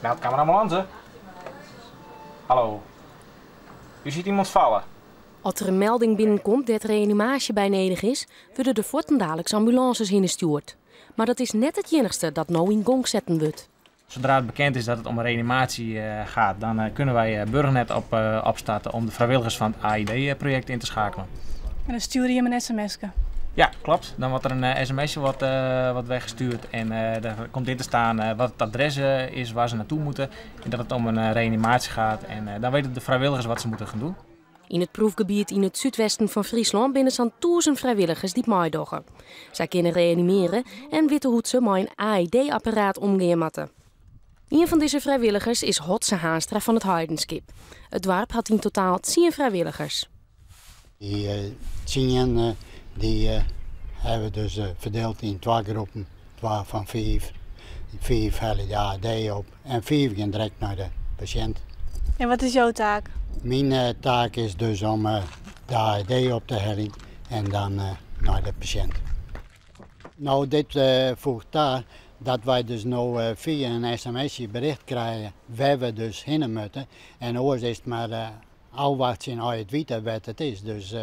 Meldkamer ambulance. Hallo. U ziet iemand vallen. As der in melding binnenkomt dêr't reanimaasje by nedich is, wurde der fuortendaliks ambulânses hinne stjoerd. Mar dat is net it iennichste dat no yn gong setten wurdt. Zodra het bekend is dat het om een reanimatie gaat, dan kunnen wij Burgernet opstarten om de vrijwilligers van het AED-project in te schakelen. En dan stjoere jim in sms'ke? Ja, klopt. Dan wordt er een sms'je wat weggestuurd en daar komt in te staan wat het adres is waar ze naartoe moeten en dat het om een reanimatie gaat. En dan weten de vrijwilligers wat ze moeten gaan doen. Yn it proefgebiet yn it súdwesten fan Fryslân binne sa'n 1000 frijwilligers dy't meidogge. Sy kinne reanimearje en witte hoe't se mei in AED-apparaat omgean moatte. Ien fan dizze frijwilligers is Hotse Haanstra fan It Heidenskip. It doarp hat yn totaal tsien frijwilligers. Dy 10 dy hawwe we dus ferdield yn twa groepen, twa fan fiif. Fiif helje de AED op en fiif gean direkt nei de pasjint. En wat is jo taak? Myn taak is dus om de AED op te heljen en dan nei de pasjint. No, dit foecht ta dat wy dus no fia in sms'je bericht krije wêr we dus hinne moatte. En oars is it mar ôfwachtsjen oft je it witte wêr't it is. Dus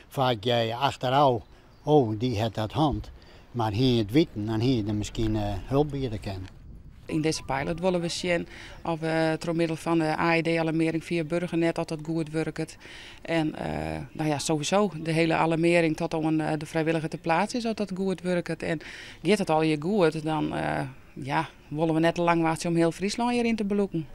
faak hear je achterôf, oh dy hat dat hân. Mar hie je it witten, dan hie je der miskien help biede kinnen. Yn dizze pilot wolle we sjen oft we troch middel fan de AED-alarmearring fia Burgernet oft dat goed wurket. En nou ja, sowieso de hiele alarmearring tot oan de frijwilliger te pleatse is oft dat goed wurket. En giet it allegear goed, dan ja, wolle we net te lang wachtsje om hiel Fryslân hjiryn te belûken.